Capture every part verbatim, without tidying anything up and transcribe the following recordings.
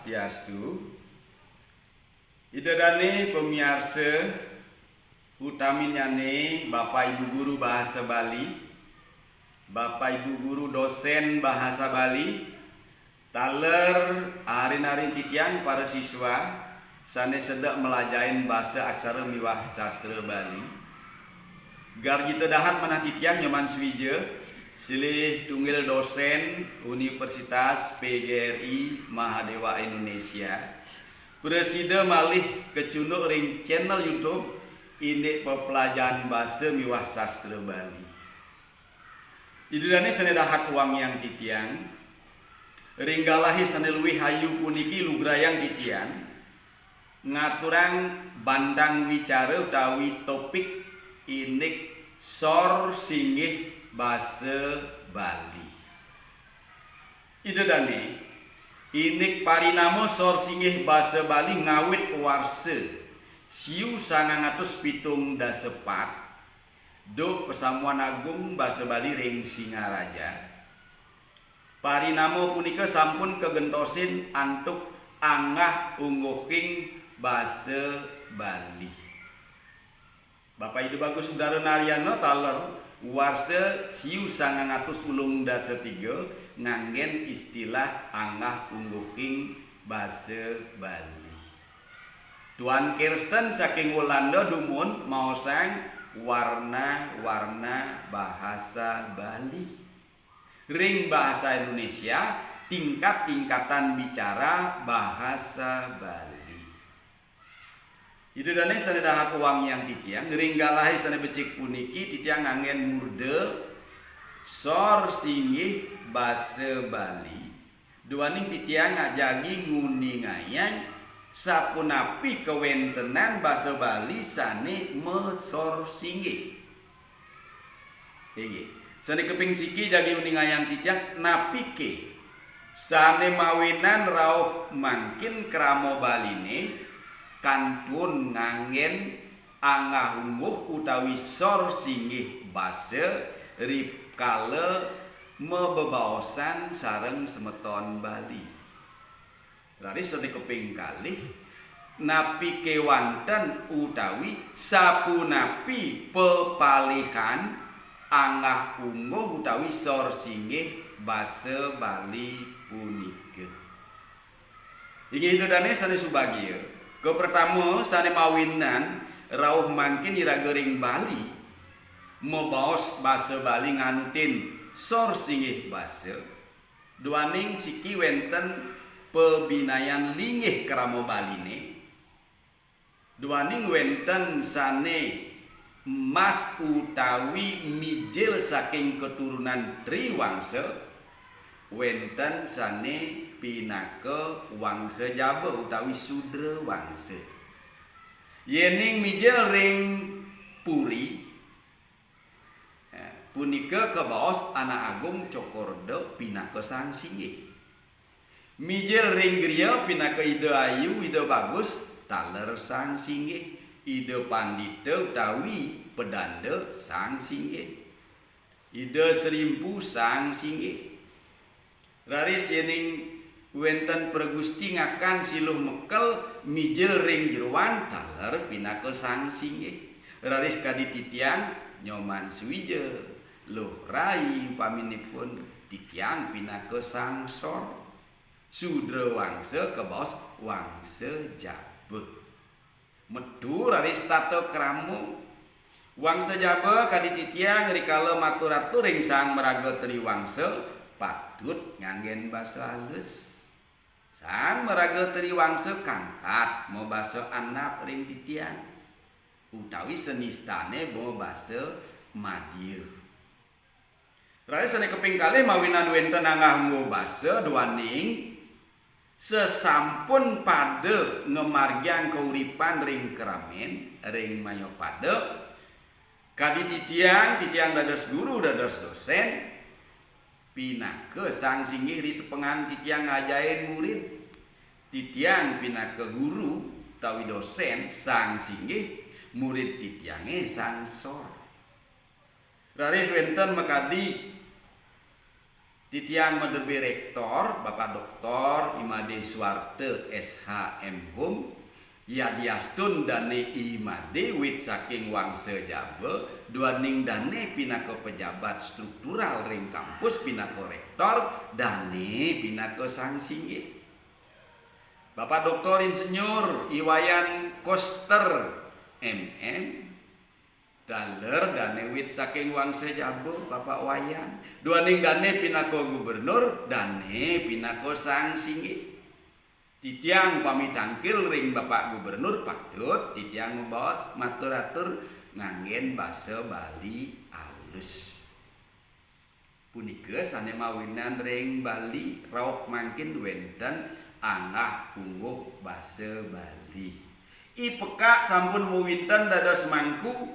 Swastiastu. Ida dané pamiarsa, utaminnyané Bapak Ibu guru bahasa Bali, Bapak Ibu guru dosén bahasa Bali, taler arin-arin titiang para siswa sané sedek malajahin basa aksara miwah sastra Bali. Garjita dahat manah titiang Nyoman Suwija, silih tunggil dosén Universitas P G R I Mahadewa Indonesia. Prasida malih kacunduk ring channel YouTube indik peplajahan basa miwah sastra Bali. Ida dané sané dahat wangiang titiang, ring galahé sané luih ayu puniki lugrayang titiang ngaturang bantang wicara utawi topik indik sor singgih basa Bali. Ida dané indik parinama sor singgih basa Bali ngawit warsa siu sangang atus pitung dasa pat, duk Pasamuan Agung Basa Bali ring Singaraja. Parinama punika sampun kagentosin antuk anggah ungguhing basa Bali. Bapak Ida Bagus Udara Naryana taler warsa siu sangang atus ulung dasa tiga nganggén istilah anggah ungguhing basa Bali. Tuan Kirsten saking Walanda dumun maosang warna-warna bahasa Bali. Ring bahasa Indonesia, tingkat-tingkatan bicara bahasa Bali. Ida dané sané dahat wangiang titiang, ring galahé sané becik puniki titiang nganggén murda sor singgih basa Bali. Duaning titiang jagi nguningayang sapunapi kawéntenan basa Bali sané masor singgih. Inggih. Sané kaping siki jagi uningayang titiang, napiké sané mawinan rauh mangkin krama Baliné kantun nganggén anggah ungguh utawi sor singgih basa rikala mabebaosan sareng semeton Bali. Raris sané kaping kalih, napi kéwanten utawi sapunapi pepalihan anggah ungguh utawi sor singgih basa Bali punika? Inggih Ida dané sané subagia, kapertama sané mawinan rauh mangkin iraga ring Bali, mabaos basa Bali nganutin sor singgih basa. Duaning siki wénten pabinayan linggih krama Baliné. Duaning wénten sané mas utawi mijil saking keturunan Triwangsa, wénten sané pinaka wangsa jaba utawi sudra wangsa. Yéning mijil ring puri, ya, punika kabaos Anak Agung Cokorda pinaka Sang Singgih. Mijil ring griya pinaka Ida Ayu, Ida Bagus, taler Sang Singgih, Ida Pandita utawi Pedanda Sang Singgih, Ida Srimpu Sang Singgih. Raris yéning wénten pragusti ngakan siluh mekel mijil ring jeroan taler pinaka Sang Singgih. Raris kadi titiang Nyoman Suwija, Luh Rai upaminipun, titiang pinaka Sang Sor. Sudra wangsa kabaos wangsa jaba. Metu raris tata krama. Wangsa jaba kadi titiang rikala matur-atur ring Sang Maraga Triwangsa patut nganggén basa alus. Sang Maraga Triwangsa kangkat mabasa andap ring titiang, utawi senistané mabasa madya. Raris sané kaping kalih mawinan wénten anggah ungguh basa duaning sasampun pada ngamargiang kauripan ring kramén, ring mayapada. Kadi titiang, titiang dados guru, dados dosén, pinaka Sang Singgih ritepengan titiang ngajahin murid. Titiang pinaka guru utawi dosén, Sang Singgih, murid titiangé Sang Sor. Raris wénten makadi Titiang maderbé réktor, Bapak Doktor Imade Suarte, S H, M Hum, yadiastun dané Imade wit saking wangsa Jaba, duaning dané pinaka pejabat struktural ring kampus pinaka réktor, dané pinaka sang singgih. Bapak Doktor Insinyur I Wayan Koster, M M, taler dané wit saking wangsa Jaba, Bapak Wayan. Duaning dané pinaka gubernur, dané pinaka sang singgih. Titiang pami tangkil ring Bapak Gubernur, patut titiang mabaos matur-atur nganggén basa Bali alus. Punika sané mawinan ring Bali rauh mangkin wénten anggah ungguh basa Bali. I Pekak sampun mawinten dados mangku,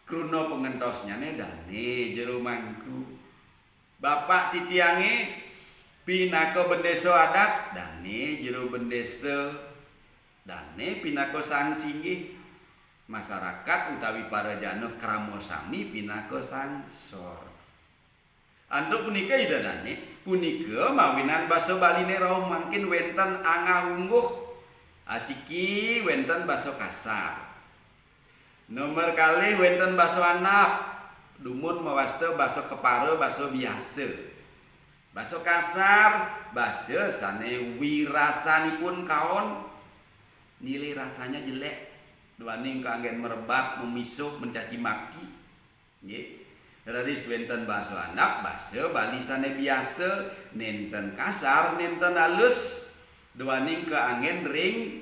kruna pangentosnyané dané jero mangku. Bapak titiangé pinaka bendésa adat, dané jero bendésa, dané pinaka sang singgih. Masarakat utawi parajana krama sami pinaka sang sor. Antuk punika Ida dané, punika mawinan basa Baliné rauh mangkin wénten anggah ungguh, asiki wénten basa kasar. Nomor kalih wénten basa andap, dumun mawasta basa kepara, basa biasa. Basa kasar, basa sané wirasanipun kaon, nilai rasanya jelek, duaning kanggén merebat, memisuh, mencaci maki. Nggih. Raris wénten basa andap, basa Bali sané biasa, nénten kasar, nénten alus, duaning kaanggén ring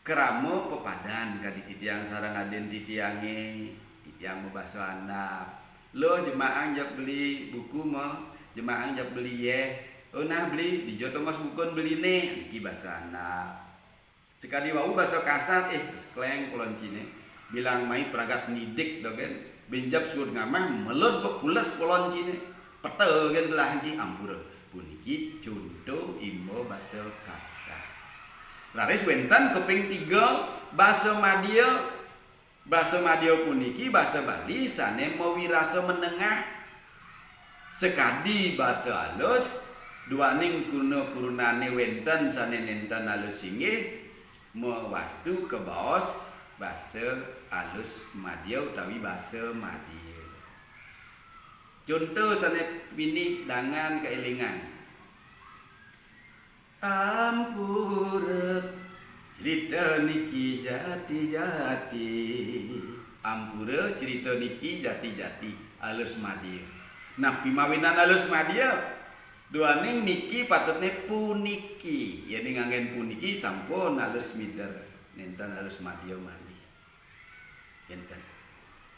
krama pepadan kadi titiang sareng adin titiangé, titiang mabasa andap. Luh, jemaang jak beli buku mah, jemaang jak beli yéh. Oh, nah beli, dija tongos bukun beliné, niki basa andap. Sakadi wau basa kasar, eh, sekléng polonciné. Bilang mai pragat nidik dogén, bénjab suud ngamah, melud pepules polonciné. Peta gén belah niki, ampura. Puniki conto imba basa kasar. Raris wénten kaping tiga, basa madya. Basa madya puniki basa Bali sané mawirasa menengah. Sakadi basa alus, duaning kruna-krunané wénten sané nénten alus singgih, mawastu kabaos basa alus madya utawi basa madya. Conto sané pinih dangan kaélingang. Ampura, crita niki jati-jati. Ampura, crita niki jati-jati, alus madya. Napi mawinan alus madya? Duaning niki patutné puniki. Yén nganggén puniki sampun alus mider, nénten alus madya malih. Énten.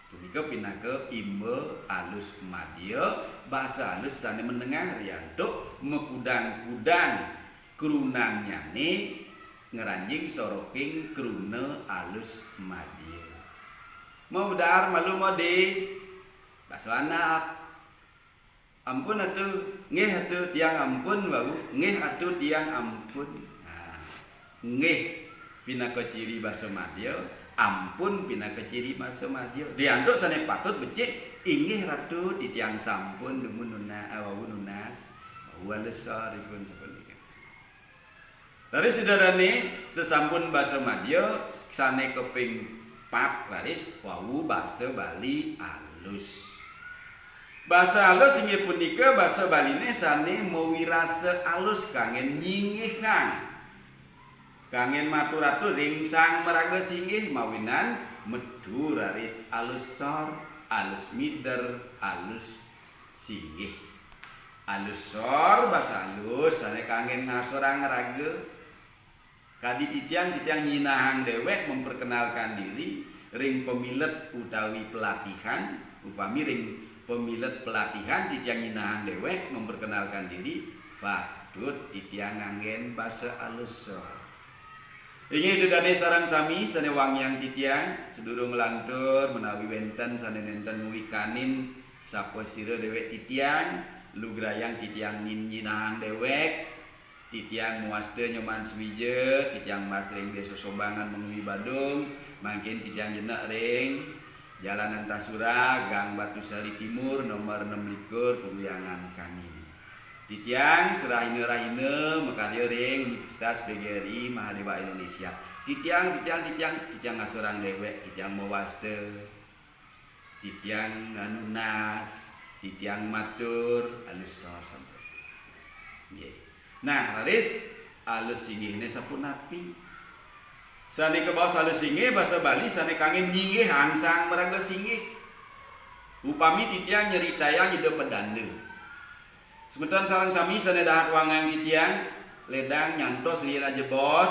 Punika pinaka imba alus madya, basa alus sané menengah riantuk makudang-kudang krunannyané ngranjing sarohing kruna alus madya. Mawedar malu modi, basa andap. Ampun atuh, nggih atuh tiang ampun wau, nggih atuh tiang ampun. Nah, nggih pinaka ciri basa madya, ampun pinaka ciri basa madya. Riantuk sané patut becik, inggih Ratu titiang sampun dumun nuna-, wau nunas, wau alus sor ipun sapunika. Raris Ida dané, sasampun basa madya, sané kaping pat raris wau basa Bali alus. Basa alus inggih punika basa Baliné sané mawirasa alus kanggén nyinggihang, kanggén matur-atur ring sang maraga singgih mawinan metu raris alus sor, alus mider, alus singgih. Alus sor, basa alus sané kanggén ngasorang raga. Kadi titiang, titiang nyinahang déwék memperkenalkan diri ring pamilet utawi pelatihan, upami ring pamilet pelatihan titiang nyinahang déwék memperkenalkan diri, patut titiang nganggén basa alus sor. Inggih Ida dané sareng sami sané wangiang titiang, sadurung lantur menawi wénten sané nénten muwikanin sapasira déwék titiang, lugrayang titiang nyin-, nyinahang déwék, titiang mawasta Nyoman Suwija, titiang mas ring Désa Sobangan Mengwi Badung, mangkin titiang jenek ring Jalan Antasura, Gang Batu Sari Timur, nomor enam likur, Pawiyangan Kangin. Titiang serahina-rahina makarya ring Universitas P G R I Mahadéwa Indonesia. Titiang, titiang, titiang, titiang ngasorang déwék, titiang mawasta. Titiang nanunas, titiang matur, alus sor sampun. Nggih. Nah, raris alus singgihné sapunapi? Sané kabaos alus singgih, basa Bali sané kanggén nyinggihang sang maraga singgih. Upami titiang nyeritayang Ida Pedanda. Semeton sareng sami sané dahat wangiang titiang, lédang nyantos riin ajebos,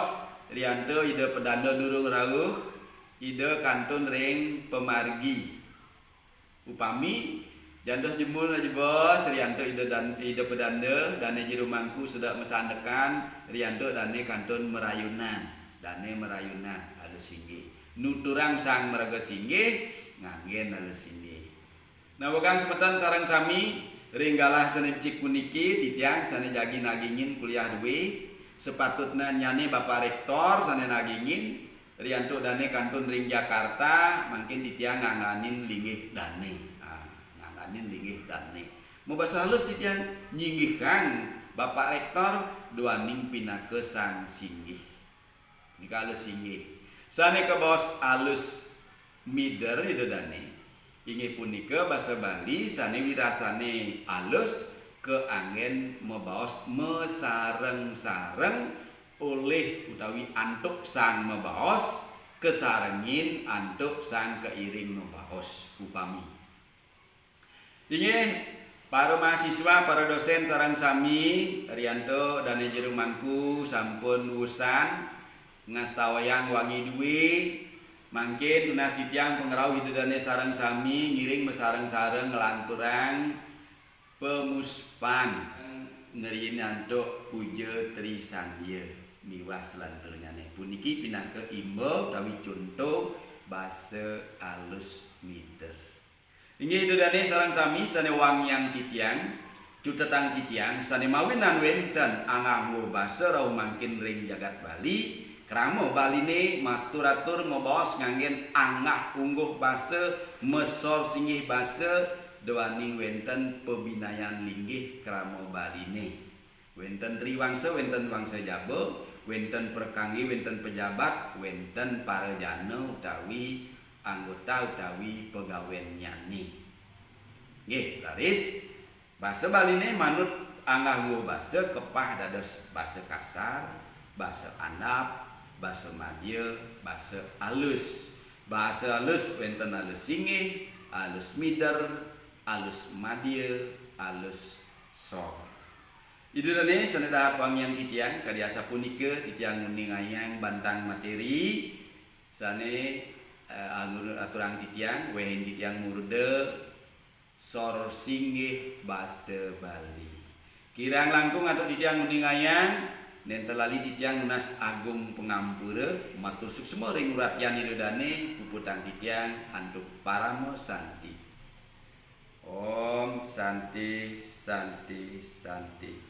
riantuk Ida Pedanda durung rauh, Ida kantun ring pamargi. Upami, jantos jemul ajebos, riantuk Ida dan, Ida Pedanda, dané jero mangku sedek masandekan, riantuk dané kantun marayunan, dané marayunan, alus singgih. Nuturang sang maraga singgih, nganggén alus singgih. Nah, bagang semeton sareng sami, ring galah sané becik puniki, titiang sané jagi nagingin kuliah dué, sapatutnyané Bapak Rektor sané nagingin, riantuk dané kantun ring Jakarta, mangkin titiang ngangganin linggih dané. Ah, ngangganin linggih dané. Mabasa halus titiang nyinggihang Bapak Rektor duaning pinaka sang singgih. Nika alus singgih. Sané kabaos alus mider Ida dané. Inggih punika basa Bali sané wirasané alus kaanggén mabaos masareng-sareng olih utawi antuk sang mabaos, kasarengin antuk sang kairing mabaos, upami. Inggih, para mahasiswa, para dosén sareng sami, riantuk dané jero mangku sampun wusan ngastawayang wangi dué, mangkin tunas titiang pangrauh Ida dané sareng sami ngiring masareng-sareng nglanturang pamuspan ngriin antuk puja Trisandya miwah salanturnyané. Puniki pinaka imba utawi conto basa alus mider. Inggih Ida dané sareng sami sané wangiang titiang, cutetang titiang, sané mawinan wénten anggah-ungguh basa rauh mangkin ring jagat Bali, krama Baliné matur-atur mabaos nganggén anggah-ungguh basa, masor singgih basa, duaning wénten pabinayan linggih krama Baliné. Wénten triwangsa, wénten wangsa jaba, wénten prakanggé, wénten pejabat, wénten parajana utawi anggota utawi pagawénnyané. Nggih, raris basa Baliné manut anggah-ungguh basa kepah dados basa kasar, basa andap, basa madya, basa alus. Basa alus wénten alus singgih, alus mider, alus madya, alus sor. Ida dané sané dahat wangiang titiang, kadi asapunika titiang nguningayang bantang materi sané, eh, anggur aturang titiang, wéhin titiang murda sor singgih basa Bali. Kirang langkung antuk titiang nguningayang, nénten lali titiang nunas agung pangampura, matur suksma ring uratian Ida dané, puputang titiang antuk parama santi. Om Santi, Santi, Santi.